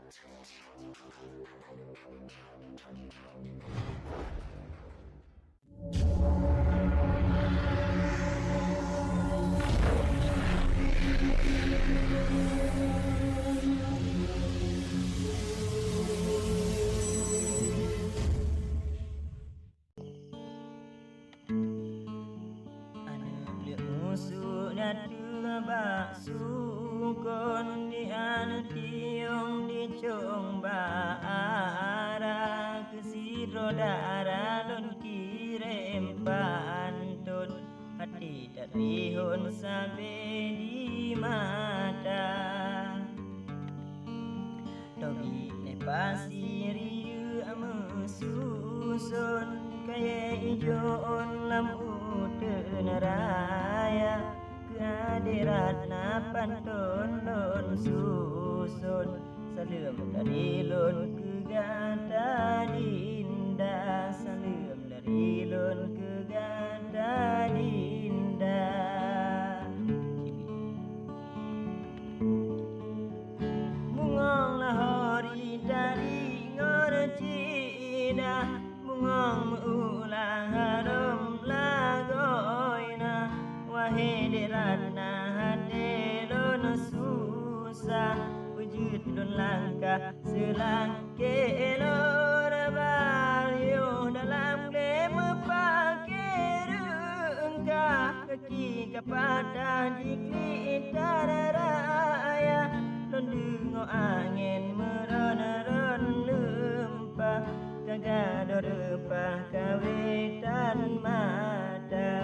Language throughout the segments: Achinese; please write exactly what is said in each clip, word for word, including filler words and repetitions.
Aneuk leuek musoh na teubak sukon, di aneuk tiong dicong bak ara, keu sidroe dara lôn kirém panton, até that rihon sabe di mata. Tobiet neh pasi riyeuk meususon, kayée ijon lam uteuen raya. Keu aderat na panton lôn suson, saleuem dari lôn keu gata dinda, saleuem dari lôn keu gata dinda. Bungong lahori dari ngon cina, bungong meuulah harôm lagoina. Wahé dek Ratna, até lôn susah, peujeuet lôn langkah seulangkée lôn, bak yoh dalam glé meupakée reungkah. Kaki ka patah jiklik that raya, lôn deungoe angén meuron-ron leumpah, ka gadôh reupah kawetan mata.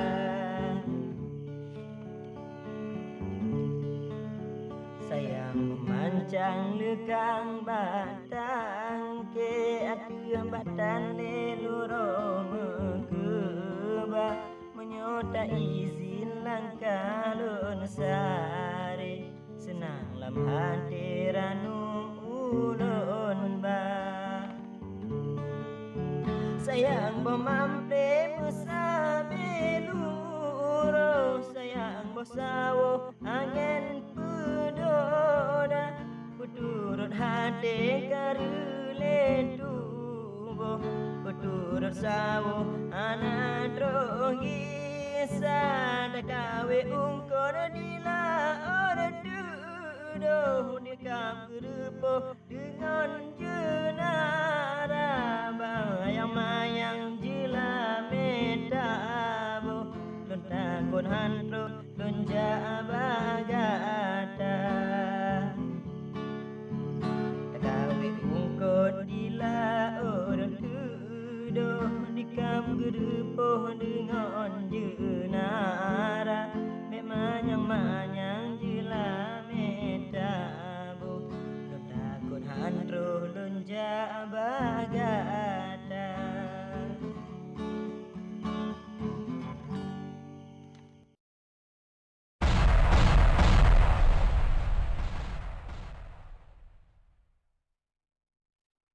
Sayang meumancang leukang bak tangke, ateueh bak tandé lurôh meukeubah. Meunyoe ta izin langkah lôn saré, seunang lam até ranup ulôn ba. Sayang boh mamplé meusabe lurôh, sayang boh sawoh angén peudoda. Peuturot até ka reulet tuboh, peuturot sawoh hana troh gisa. Takawe ungkot di laôt teudoh, dikam geureupoh deungon jeunara. Bayang-mayang jeulamé taboh, lôn takot han troh lôn jak bak gata. Takawe ungkot di laôt teudoh, dikam geureupoh deungon jeunara. Bék manyang-manyang jeulamé taboh, lôn takot han troh lôn jak bak gata.